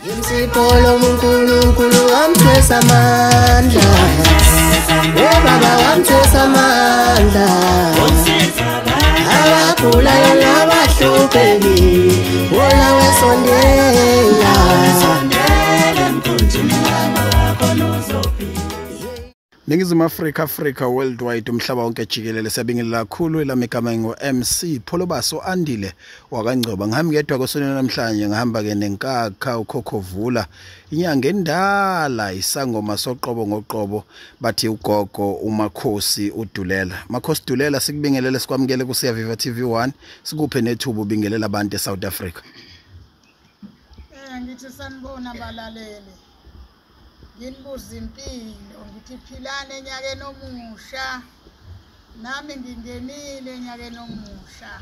Imsipolo uNkulunkulu wamthwesa amandla. Baba wamthwesa amandla. Abagulayo nabahlupheki, wona wesondela. Ningizimu Afrika, Africa worldwide, umhlaba wonke jikelele, siyabingelela kakhulu. Elami igama ngu-MC Pholobaso Andile wakaNgcoba. Ngihamba ngedwa kosoneni namhlanje, ngihamba ke nenkakha uKhokhovula, inyanga endala, isangoma soqobo ngoqobo, bathi ugogo uMakhosi uDulela. Makhosi Dulela, sikubingelele, sikwamukele kuSiyaviva TV1, sikuphe nethuba ubingelela abantu eSouth Africa. Ngithi sanibona balaleli. Nginibuza impilo, ngithi philane enyakeni omusha. Nami ngingenile enyakeni omusha.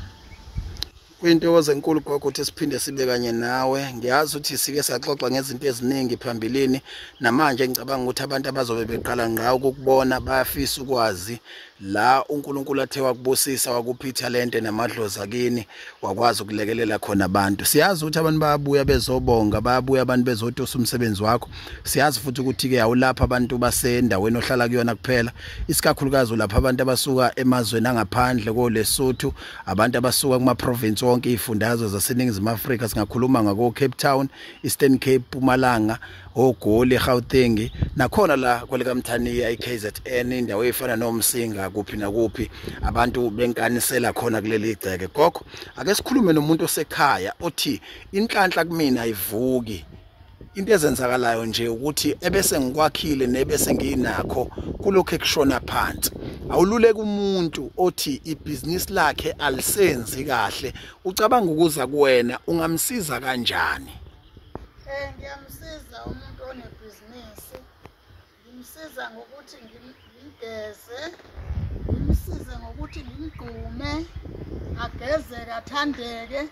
Kuyintokozo enkulu gogo ukuthi siphinde sibe kanye nawe. Ngiyazi ukuthi sike saxoxa ngezinto eziningi phambilini, namanje ngicabanga ukuthi abantu abazobe beqala ngawo ukukubona bayafisa ukwazi la uNkulunkulu athe wakubusisa, wakupha ithalente namadlozi akini, wakwazi ukulekelela khona abantu. Siyazi ukuthi abantu bayabuya bezobonga, bayabuya abantu bezotusa umsebenzi wakho. Siyazi futhi ukuthi ke awulapha abantu basendaweni ohlala kuyona kuphela, isikakhulukazi ulapha abantu abasuka emazweni angaphandle koLesotho, abantu abasuka kuma province wonke, izifundazwe zaseNingizimu Afrika. Singakhuluma ngako Cape Town, Eastern Cape, Mpumalanga, oGoli, Gauteng, nakhona la kwelikaMthaniya, iKZN, indawo efana noMsinga, kuphi nakuphi abantu benkanisela khona kuleli igceke. Gogo, ake sikhulume nomuntu osekhaya othi inhlanhla kumina ayivuki. Into ezenzakalayo nje ukuthi ebese ngikwakhile nebese nginakho kulokho ekushona phansi. Awululeka umuntu othi ibhizinisi lakhe alisenzi kahle, ucabanga ukuza kuwena, ungamsiza kanjani? Ngiyamsiza umuntu onebhizinisi, ngimsiza ngokuthi ngimgeze, ngimsize ngokuthi ngimgqume, agezeke, athandeke.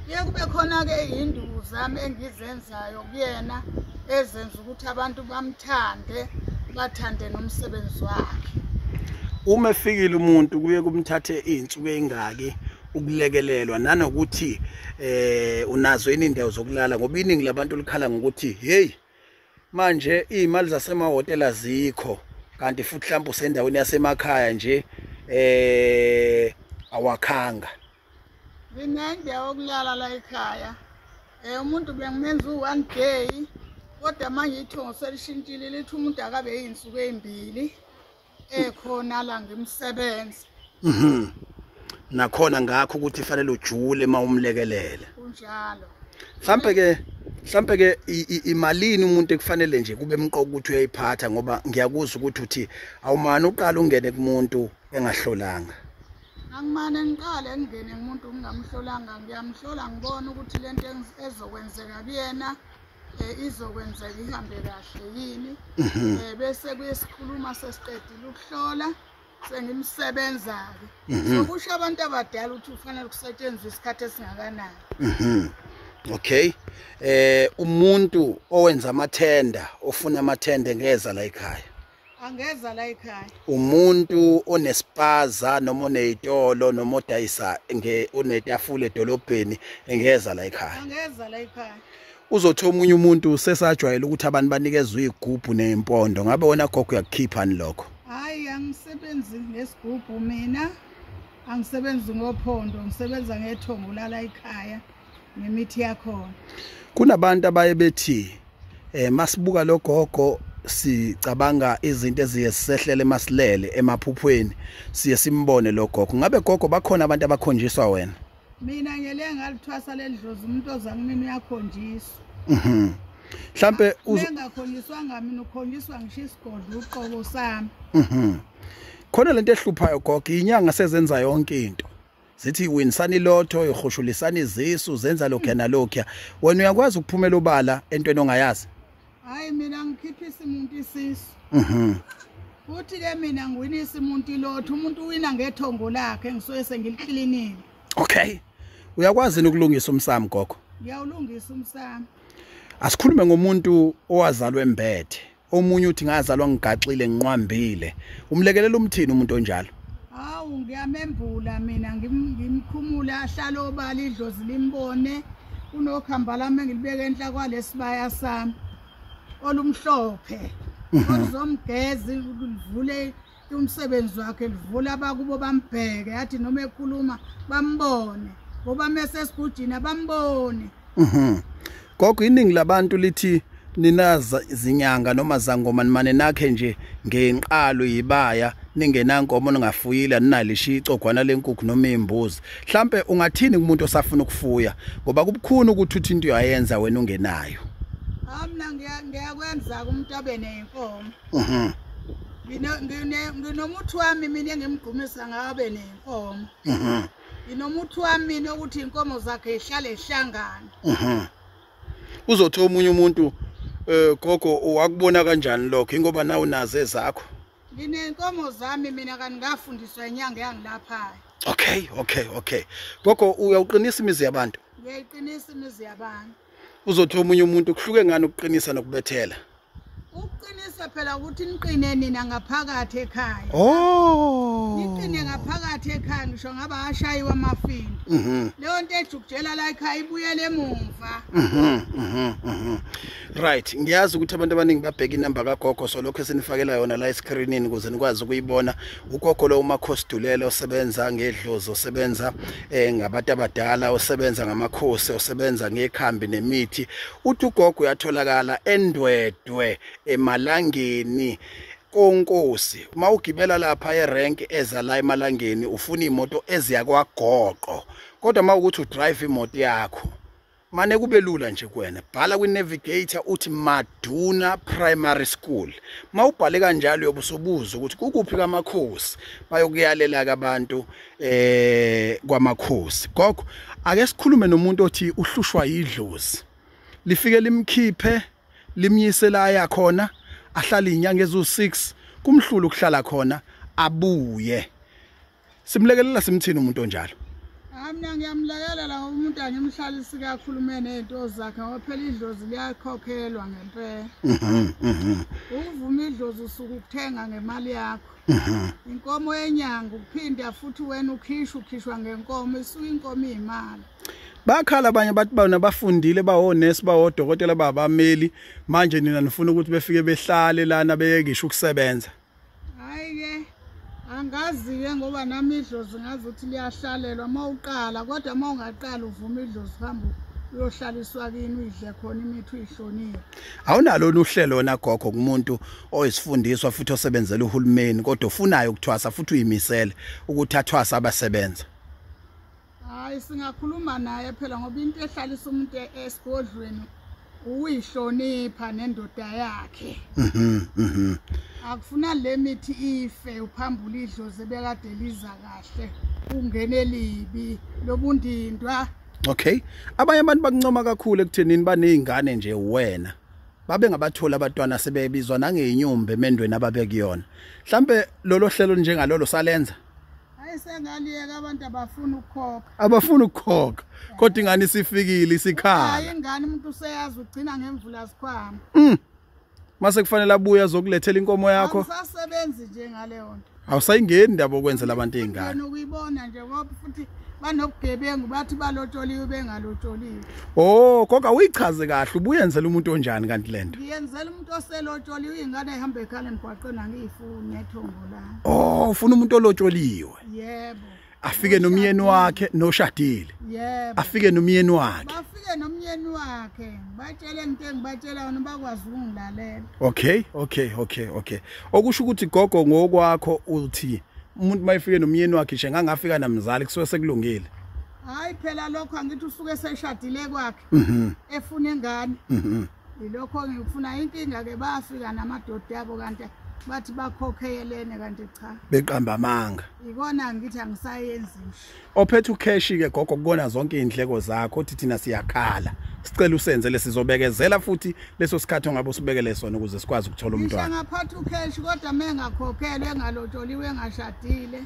Kuye kube khona-ke iy'nduku zami engizenzayo kuyena ezenza ukuthi abantu bamthande, bathande nomsebenzi wakhe. Uma efikile umuntu kuye kumthathe iy'nsuku ey'ngaki ukulekelelwa, nanokuthi unazo yini indawo zokulala, ngoba iningi labantu likhala ngokuthi hey, manje iy'mali zasemahhotela azikho, kanti futhi mhlawumbe usendaweni yasemakhaya nje awakhanga. Nginendawo yokulala la ekhaya. Umuntu bengimenza u-one day, kodwa manje ithongo selishintshile, lithi umuntu akabe iy'nsuku ey'mbili ekhona la ngimsebenza. Nakhona ngakho ukuthi fanele ujule uma umlekelele. Kunjalo. Mhlambe ke imalini umuntu ekufanele nje kube emqoka ukuthi uyayiphatha, ngoba ngiyakuzwa ukuthi uthi awumane uqala ungene kumuntu engahlolanga. Angimane ngiqale ngingene kumuntu ngingamhlolanga, ngiyamhlola ngibone ukuthi lento ezokwenzeka kuyena izokwenzeka ihambe kahle yini. Bese kuye sikhuluma sesiqedile ukuhlola, sengimsebenza-ke. So kusho abantu abadala ukuthi ufanele kusetshenziswe isikhathi esingakanani. Okay. Umuntu owenza amathenda, ofuna amathenda, engeza la ekhaya? Angeza la ekhaya. Umuntu onespaza noma oneyitolo noma odayisa unetafula edolobheni, engeza la ekhaya? Angeza la ekhaya. Uzothi omunye umuntu sesajwayele ukuthi abantu banikezwe igubhu nempondo, ngabe wena gogo uyakukhiphani lokho? Hayi, angisebenzi ngesigubhu mina, angisebenzi ngophondo, ngisebenza ngethongo lala ekhaya nemithi yakhona. Kunabantu abaye bethi masibuka lo gogo sicabanga izinto eziye sisehlele masilele emaphuphweni, siye simbone lo gogo. Ngabe gogo bakhona abantu abakhonjiswa wena? Mina ngele ngalithwasa lelidlozi, umuntu oza kumina uyakhonjiswa. Mhlambe ungakhonjiswanga mina, ukhonjiswa ngisho isigodlo uqobo sami. Khona lento ehluphayo gogo, inyanga sezenza yonke into. Zithi winisani lotho, ihoshulisana izisu, zenza lokho nalokho. Wena uyakwazi ukuphumela ubala entweni ongayazi? Hayi, mina ngikhiphisa umuntu isisu. Futhi ke mina ngiwinisa umuntu ilotho, umuntu uwina ngethongo lakhe ngisuke sengiliklinile. Okay. Uyakwazi ukulungisa umsamo gogo? Ngiyawulungisa umsamo. Asikhulume ngomuntu owazalwa embethe. Omunye uthi ngazalwa ngigaxile nginqwambile. Umlekelela umthini umuntu onjalo? Hawu, ngiyamembula mina, Ngimkhumule ahlale obala idlozi limbone. Kunokhamba lami engilibeke enhla kwalesibaya sami olumhlophe. Oluzomgeza livule umsebenzi wakhe, livule abakubo bambheke, athi noma ekhuluma bambone, ngoba mase esigujini abambone. Gogo, iningi labantu lithi nina zinyanga noma zangoma nimane nakhe nje ngenqalo yibaya, ningenankomo, ningafuyile, ninalishiya icogwana lenkukhu noma imbuzi. Mhlambe ungathini kumuntu osafuna ukufuya, ngoba kubukhuni ukuthi uthi into uyayenza wena ungenayo? Mina ngiyakwenza kumuntu abe neyinkomo. Nginomuthi wami mina engimgqumisa ngabe neyinkomo. Nginomuthi wami mina ukuthi inkomo zakhe ihlale ihlangana. Uzothi omunye umuntu gogo wakubona kanjani lokho, ingoba nawe unazo ezakho? Nginenkomo zami mina, kanti ngafundiswa inyanga yangilaphayo. Okay. Gogo, uyawuqinisa imizi yabantu? Ngiyayiqinisa imizi yabantu. Uzothi omunye umuntu kuhluke ngani ukuqinisa nokubethela? Ukuqinisa phela ukuthi niqine nina ngaphakathi ekhaya. Oh. Niqine ngaphakathi ekhaya, ngisho ngaba ashayiwe amafindo. Leyo nto ejukujela la ekhaya ibuyele emumva. Right, ngiyazi ukuthi abantu abaningi babheka inamba kagogo, so lokho esinifakela yona la escreenini ukuze nikwazi ukuyibona. Ugogo lo uMakhosi Dulele, osebenza ngedlozi, osebenza ngabantu abadala, osebenza ngamakhosi, osebenza ngekhambi nemithi. Uthi ugogo uyatholakala eNdwedwe eMalangeni koNkosi. Uma ugibela lapha erank eza la eMalangeni ufuna imoto eziya kwaGoqo, kodwa uma ukuthi udrive imoto yakho mane kube lula nje kuwena, bhala kwi-navigator uthi Maduna Primary School. Mawubhale kanjalo uyobe usubuza ukuthi kukuphi kaMakhosi, bayokuyalela ke abantu kwaMakhosi. Gogo, ake sikhulume nomuntu othi uhlushwa yidlozi, lifike limkhiphe limyise la yakhona, ahlale inyanga ezu6, kumhlula ukuhlala khona, abuye. Simlekelela simthini umuntu onjalo? Mina ngiyamlekelela umuntu, angimhlalisi kakhulume nezinto zakhe, ngoba phela idlozi liyakhokhelwa ngempela. Ukuvuma idlozi usuke ukuthenga ngemali yakho. Inkomo yenyanga ukuphinda futhi wena ukhishwa ngenkomo, isuke inkomo iyimali. Bakhala abanye bathi bona bafundile, bawonesi, bawodokotela, babameli, manje nina nifuna ukuthi befike behlale lana beyekisho ukusebenza. Hayi ke angazi-ke, ngoba nami idlozi ngazi ukuthi liyahlalelwa uma uqala, kodwa uma ungaqala uvuma idlozi uhambe uyohlaliswa kini, uyidle khona imithi uyihloniphe. Awunalo uhlelo na gogo kumuntu oyisifundiswa futhi osebenzela uhulumeni kodwa ufunayo ukuthwasa futhi uyimisele ukuthi athwasa abasebenza? Hayi, singakhuluma naye phela, ngoba into ehlalisa umuntu esigodlweni uyihlonipha nendoda yakhe. Akufuna le mithi ife uphambula idlozi bekade liza kahle, ungene libi lobundindwa. Okay, abanye abantu bakuncoma kakhulu ekuthenini banezingane nje wena, babe ngabathola abantwana sebebizwa nangeyinyumbe emendweni ababekuyona. Mhlambe lolo hlelo njengalolo salenza? Hayi, sengaliyeka, abantu abafuna ukukhokha. Abafuna ukukhokha, kodwa ingane isifikile isikhala. Hayi, ingane umuntu useyazi ugcina ngemvula sikhwama. Mase kufanele abuye azokulethela inkomo yakho. Awusasebenzi nje ngaleyo nto. Awusayingeni indaba okwenzela abantu izingane. Ukuyibona nje ngoba futhi banobugebengu, bathi balotsholiwe bengalotsholiwe. Oh, gogo awuyichaze kahle, ubuyenzela umuntu onjani kanti lento? Ngiyenzela umuntu oselotsholiwe, ingane ehamba ekhala emgwaqeni angiyifuni ethongo la. Oh, ufuna umuntu olotsholiwe. Yebo. Afike nomyeni wakhe noshadile. Yebo. Afike nomyeni wakhe. Bafike nomyeni wakhe, batshele into engibatshela yona bakwazi ukungilalela. Okay. Okusho ukuthi gogo ngokwakho uthi umuntu mayifike nomyeni wakhe nje ngangafika namzali kusuke sekulungile. Hayi phela lokho angithi usuke seshadile kwakhe. Efuna ingane. Ilokho ngifuna inkinga ke, bafika namadoda yabo kanti bathi bakhokhelene kanti cha. Beqamba amanga. Ikona ngithi angisayenzi nje. Ophethe ucash ke gogo kubona zonke indleko zakho, uthi thina siyakhala. Sicela usenze lesizobekezela futhi leso sikhathi ongabe usibekele sona ukuze sikwazi ukuthola umntwana. Ngingaphatha ucash kodwa mengakhokhelwe, engalotsholiwe, engashadile,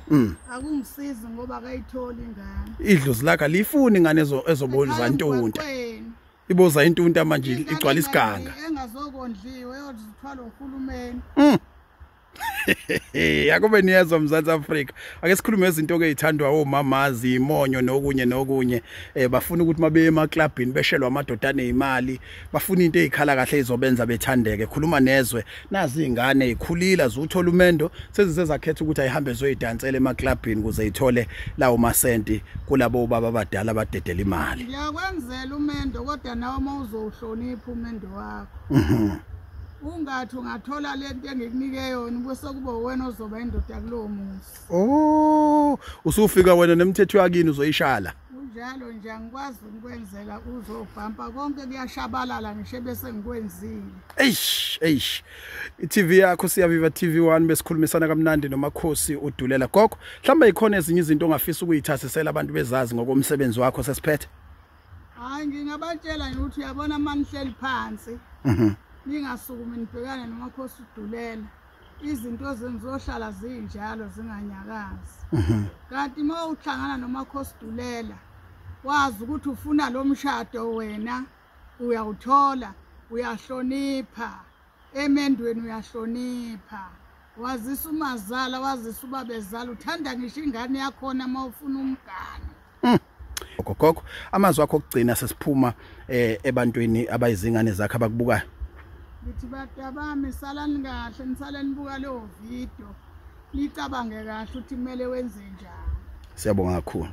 akungisizi ngoba akayitholi ingane. Idlozi lakhe alifuni ingane ezoboza intunta. Iboza intunta manje igcwala isiganga. Engazokondliwe eyozithwala uhulumeni. Akube niyezwa Mzansi Afrika. Ake sikhulume izinto ke ezithandwa omamazi, imonyo nokunye nokunye. Bafuna ukuthi mabe emaklabhini beshelwa amadoda anezimali, bafuna into ezikhala kahle ezizobenza bethandeke. Khuluma nezwe, nazi izingane ikhulila zuthola umendo, sezizezakhetha ukuthi ayihambe zoyidansela emaklabhini ukuze ithole lawo masenti kulabo baba abadala abadedela imali. Ngiyakwenzela umendo kodwa nawe uma uzowuhlonipha umendo wakho. Ungathi ungathola lento engikunike yona bese kuba wena ozoba indoda kulowo muzi. Oh, usufika wena nemithetho yakini uzoyishala. Kunjalo nje angikwazi ukwenzela uzobhampa konke kuyashabalala ngisho bese ngikwenzile. Eish, eish. I-TV yakho Siyaviva TV1 besikhulumisana kamnandi noMakhosi uDulela. Gogo, mhlawumbe ikhona ezinye izinto ongafisa ukuyithasisela abantu bezazi ngokomsebenzi wakho sesiphethe? Hayi, ngingabatshela nje ukuthi uyabona manihleli phansi. Ningasukumi nibhekane noMakhosi uDulela. Izinto zenizohlala zinjalo zinganyakazi. Kanti uma uhlangana noMakhosi uDulela wazi ukuthi ufuna lo mshado wena uyawuthola, uyahlonipha emendweni, uyahlonipha, wazisa umazala, wazisa ubabezala, uthanda ngisho ingane yakhona uma ufuna umgane. Gogo, amazwi akho okugcina sesiphuma ebantwini abayizingane zakhe abakubukayo. Ngithi bantabami salani kahle, nisale nibuka leyo video, nicabange kahle ukuthi kumele wenze njani. Siyabonga kakhulu.